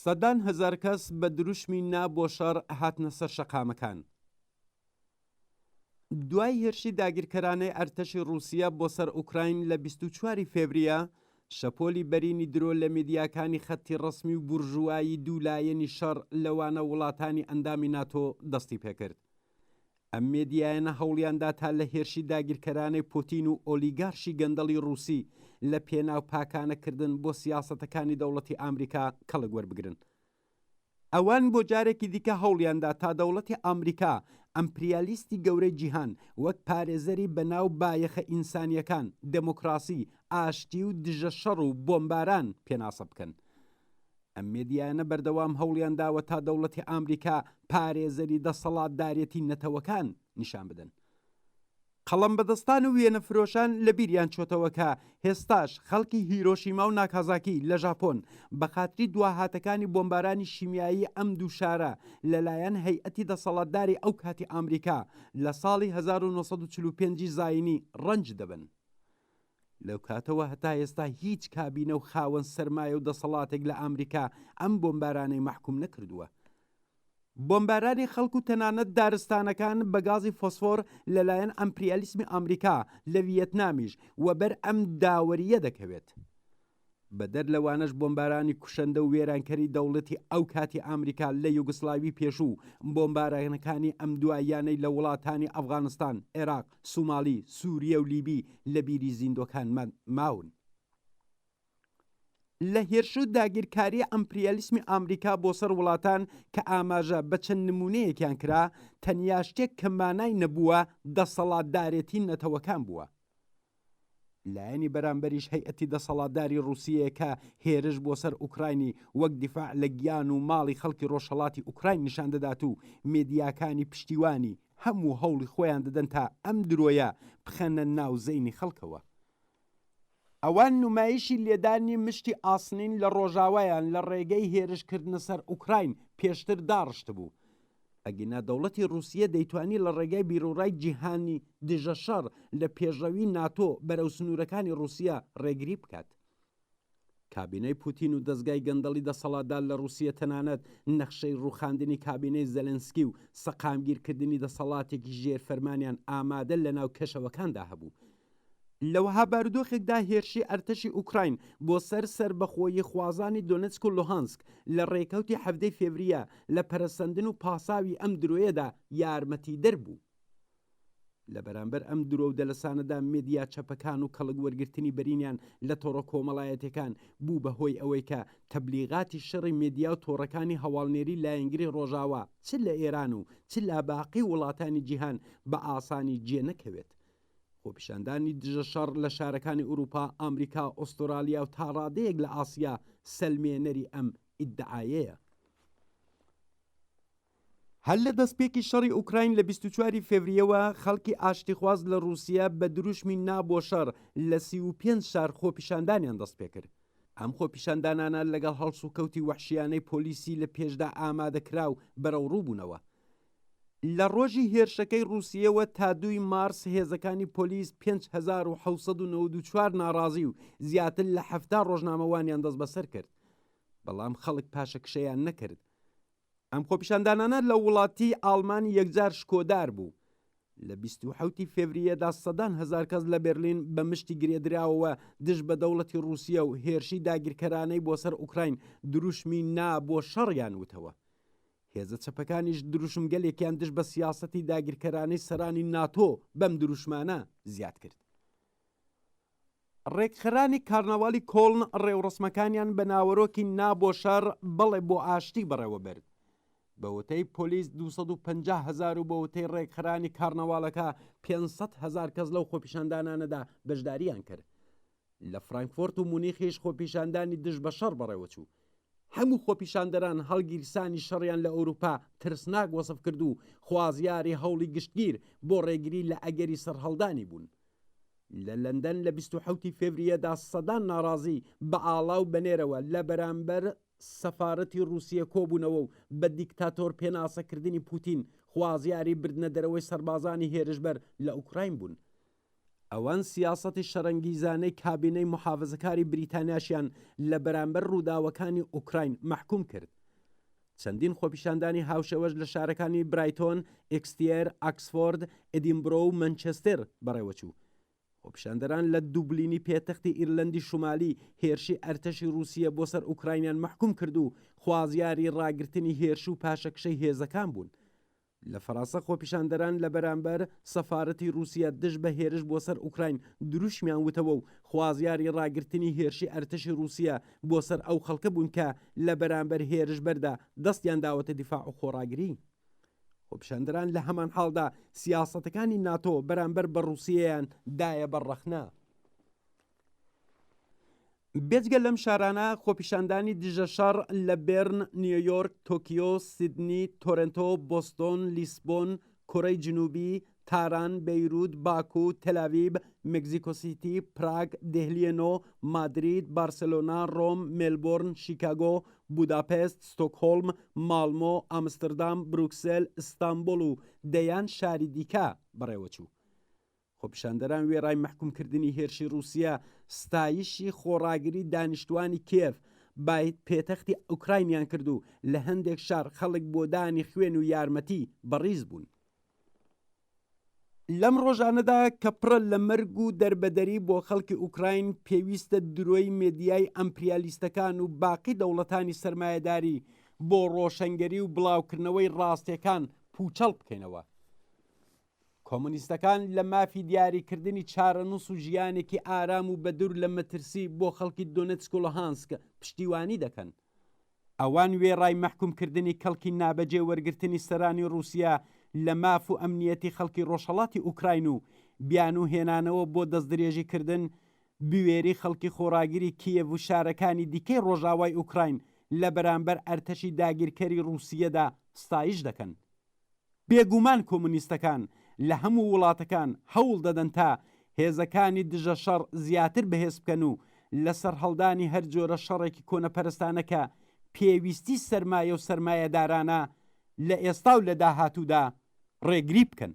سەدان هەزار کەس بە دروشمی نا بۆ شەڕ هاتنە سەر شەقامەکان. دوای هێرشی داگیرکەرانەی ئەرتەشی ڕووسیە بۆ سەر ئوکراین لە 24 ی فێڤریە، شەپۆلی بەرینی درۆ لە میدیاکانی خەتی ڕەسمی و بورژوایی دوو لایەنی شەڕ لەوانە وڵاتانی ئەندامی ناتۆ دەستی پێکرد. ئەم مێدیایانە هەوڵیان دا تا لە هێرشی داگیرکەرانەی پوتین و ئۆلیگارشی گەندەڵی ڕووسی لە پێناو پاکانە کردن بۆ سیاسەتەکانی دەوڵەتی ئامریکا کەڵک وەربگرن. ئەوان بۆ جارێکی دیکە هەوڵیان دا تا دەوڵەتی ئامریکا، ئەمپریالیستی گەورەی جیهان، وەک پارێزەری بە ناو بایەخە ئینسانییەکان، دێمۆکڕاسی، ئاشتی و دژە شەڕ و بۆمباران پێناسە بکەن. ئەم مێدیایانە بەردەوام هەوڵیان داوە تا دەوڵەتی ئامریکا پارێزەری دەسەڵاتدارێتی نەتەوەکان نیشان بدەن. قەڵەمبەدەستان و وێنەفرۆشان لە بیریان چۆتەوە کە هێستاش خەڵکی هیرۆشیما و ناکازاکی لە ژاپۆن بە خاتری دواهاتەکانی بۆمبارانی شیمیایی ئەم دوو شارە لە لایەن هەیئەتی دەسەڵاتداری ئەو کاتی ئامریکا لە ساڵی 1945 ی زایینی ڕەنج دەبەن. لەو کاتەوە هەتا ئێستا هیچ کابینە و خاوەن سەرمایە و دەسەڵاتێک لە ئامریکا ئەم بۆمبارانەی مەحکوم نەکردووە. بۆمبارانی خەڵک و تەنانەت دارستانەکان بە گازی فۆسفۆر لەلایەن ئەمپریالیسمی ئامریکا لە ویەتنامیش وەبەر ئەم داوەرییە دەکەوێت. بەدەر لەوانەش بۆمبارانی کوشەندە و وێرانکەری دەوڵەتی ئەو کاتی ئامریکا لە یوگسلاوی پێشوو و بۆمبارانەکانی ئەم دواییانەی لە وڵاتانی ئەفغانستان، عێراق، سومالی، سوریە و لیبی لە بیری زیندۆکانمان ماون. لە هێرش و داگیرکاری ئەمپریالیسمی ئامریکا بۆ سەر وڵاتان کە ئاماژە بە چەند نموونەیەکیان کرا، تەنیا شتێک کە مانای نەبووە دەسەڵاتدارێتی نەتەوەکان بووە. لایەنی بەرامبەریش هەیئەتی دەسەڵاتداری ڕووسیەیە کە هێرش بۆ سەر ئوکراینی وەک دیفاع لە گیان و ماڵی خەڵکی ڕۆژهەڵاتی ئوکراین نیشان دەدات و مێدیاکانی پشتیوانی هەموو هەوڵی خۆیان دەدەن تا ئەم درۆیە بخەنە ناو زەینی خەڵکەوە. ئەوان نومایشی لێدانی مشتی ئاسنین لە ڕۆژاوایان لە ڕێگەی هێرش کردنە سەر ئوکراین پێشتر داڕشتبوو. ئەگینا دەوڵەتی ڕووسیە دەیتوانی لە ڕێگای بیروڕای جیهانی دژە شەڕ لە پێشڕەوی ناتۆ بەرەو سنوورەکانی ڕووسیە ڕێگری بکات. کابینەی پوتین و دەزگای گەندەڵی دەسەڵاتدار لە ڕووسیە تەنانەت نەخشەی ڕووخاندنی کابینەی زەلێنسکی و سەقامگیرکردنی دەسەڵاتێکی ژێر فەرمانیان ئامادە لەناو کەشەوەکاندا هەبوو. لە وەها بارودۆخێکدا هێرشی ئەرتەشی ئوکراین بۆ سەر سەربەخۆییخوازانی دۆنێتسک و لوهانسک لە ڕێکەوتی حەڤدەی فێڤریە لە پەرەسەندن و پاساوی ئەم درۆیەدا یارمەتیدەر بوو. لە بەرامبەر ئەم درۆ و دەلەسانەدا مێدیا چەپەکان و کەڵک وەرگرتنی بەرینیان لە تۆڕە کۆمەڵایەتیەکان بوو بە هۆی ئەوەی کە تەبلیغاتی شەڕی مێدیا و تۆڕەکانی هەواڵنێری لایەنگری ڕۆژاوا چ لە ئێران و چ لە باقی وڵاتانی جیهان بە ئاسانی جێ نەکەوێت. خۆپیشاندانی دژە شەڕ لە شارەکانی ئورووپا، ئامریکا، ئوستوڕالیا و تا ڕادەیەک لە ئاسیا سەلمێنەری ئەم ئیدعایەیە. هەر لە دەستپێکی شەڕی ئوکراین لە 24 ی فێڤریەوە خەڵکی ئاشتیخواز لە ڕووسیە بە دروشمی نا بۆ شەڕ لە 35 شار خۆپیشاندانیان دەستپێکرد. ئەم خۆپیشاندانانە لەگەڵ هەڵسوکەوتی وەحشیانەی پۆلیسی لە پێشدا ئامادەکراو بەرەوڕوو بوونەوە. لە ڕۆژی هێرشەکەی ڕووسیەوە تا دووی مارس هێزەکانی پۆلیس 5794 ناڕازی و زیاتر لە 70 ڕۆژنامەوانیان دەستبەسەر کرد. بەڵام خەڵک پاشەکشەیان نەکرد. ئەم خۆپیشاندانانە لە وڵاتی ئاڵمان یەکجار شکۆدار بوو. لە 27 ی فێڤریەدا سەدان هەزار کەس لە بێرلین بە مشتی گرێدراوەوە دژ بە دەوڵەتی ڕووسیە و هێرشی داگیرکەرانەی بۆ سەر ئوکراین دروشمی نا بۆ شەڕیان وتەوە. هێزە چەپەکانیش دروشمگەلێکیان دژ بە سیاسەتی داگیرکەرانەی سەرانی ناتۆ بەم دروشمانە زیاد کرد. ڕێکخەرانی کارناوالی کۆڵن ڕێوڕەسمەکانیان بە ناوەرۆکی نا بۆ شەڕ، بەڵێ بۆ ئاشتی بەڕێوەبرد. بە وتەی پۆلیس 250 هەزار و بە وتەی ڕێکخەرانی کارنەواڵەکە 500 هەزار کەس لەو خۆپیشاندانانەدا بەشدارییان کرد. لە فرانکفۆرت و مونیخیش خۆپیشاندانی دژ بە شەڕ بەڕێوەچوو. هەموو خۆپیشاندەران هەڵگیرسانی شەڕیان لە ئەوروپا ترسناک وەسف کرد و خوازیاری هەوڵی گشتگیر بۆ ڕێگری لە ئەگەری سەرهەڵدانی بوون. لە لەندەن لە 27 ی فێڤریەدا سەدان ناڕازی بە ئاڵا و بەنێرەوە لە بەرامبەر سەفارەتی ڕووسیە کۆبوونەوە و بە دیکتاتۆر پێناسەکردنی پوتین خوازیاری بردنە دەرەوەی سەربازانی هێرشبەر لە ئوکراین بوون. ئەوان سیاسەتی شەڕەنگیزانەی کابینەی موحافزەکاری بریتانیاشیان لە بەرامبەر ڕووداوەکانی ئوکراین مەحکوم کرد. چەندین خۆپیشاندانی هاوشێوەش لە شارەکانی برایتۆن، ئێکستیەر، ئاکسفۆرد، ئێدینبرۆ و مەنچێستێر بەڕێوەچوو. خۆپیشاندەران لە دوبلینی پێتەختی ئیرلەندی شومالی هێرشی ئەرتەشی ڕووسیە بۆ سەر ئوکراینیان مەحکوم کرد و خوازیاری ڕاگرتنی هێرش و پاشەکشەی هێزەکان بوون. لە فەرانسە خۆپیشاندەران لە بەرامبەر سەفارەتی ڕووسیە دژ بە هێرش بۆ سەر ئوکراین دروشمیان وتەوە و خوازیاری ڕاگرتنی هێرشی ئەرتەشی ڕووسیە بۆ سەر ئەو خەڵکە بوون کە لە بەرامبەر هێرشبەردا دەستیان داوەتە دیفاع و خۆڕاگری. خۆپیشاندەران لە هەمانحاڵدا سیاسەتەکانی ناتۆ بەرامبەر بە ڕووسیەیان دایە بەر ڕەخنە. بێجگە لەم شارانە خۆپیشاندانی دژە شەڕ لە بێرن، نیویۆرک، تۆکیۆ، سیدنی، تۆرنتۆ، بۆستۆن، لیسبۆن، کۆرەی جنوبی، تاران، بەیروت، باکو، تەلاویب، مەکزیکۆ سیتی، پراگ، دێهلیێ نۆ، مادرید، بارسێلۆنا، ڕۆم، مێلبۆرن، شیکاگۆ، بوداپێست، ستۆکهۆڵم، ماڵمۆ، ئامستردام، بروکسێل، ئیستانبوڵ و دەیان شاری دیکە بەڕێوەچوو. خۆپیشاندەران وێڕای مەحکومکردنی هێرشی ڕووسیە، ستایشی خۆڕاگری دانیشتووانی کیێڤ، پێتەختی ئوکراینیان کرد و لە هەندێک شار خەڵک بۆ دانی خوێن و یارمەتی بەڕیز بوون. لەم ڕۆژانەدا کە پڕە لە مەرگ و دەربەدەری بۆ خەڵکی ئوکراین، پێویستە درۆی مێدیای ئەمپریالیستەکان و باقی دەوڵەتانی سەرمایەداری بۆ ڕۆشەنگەری و بڵاوکردنەوەی ڕاستیەکان پووچەڵ بکەینەوە. کۆمۆنیستەکان لە مافی دیاریکردنی چارەنووس و ژیانێکی ئارام و بەدوور لە مەترسی بۆ خەڵکی دۆنێتسک و لوهانسک پشتیوانی دەکەن. ئەوان وێڕای مەحکوومکردنی کەڵکی نابەجێ وەرگرتنی سەرانی ڕووسیە لە ماف و ئەمنییەتی خەڵکی ڕۆژهەڵاتی ئوکراین و بیانوو هێنانەوە بۆ دەستدرێژی کردن بوێری خەڵکی خۆڕاگری کیێڤ و شارەکانی دیکەی ڕۆژاوای ئوکراین لە بەرامبەر ئەرتەشی داگیرکەری ڕووسیەدا ستایش دەکەن. بێگومان کۆمۆنیستەکان لە هەموو وڵاتەکان هەوڵ دەدەن تا هێزەکانی دژە شەڕ زیاتر بەهێز بکەن و لە سەرهەڵدانی هەر جۆرە شەڕێکی کۆنەپەرستانە کە پێویستی سەرمایە و سەرمایەدارانە لە ئێستا و لە داهاتوودا ڕێگری بکەن.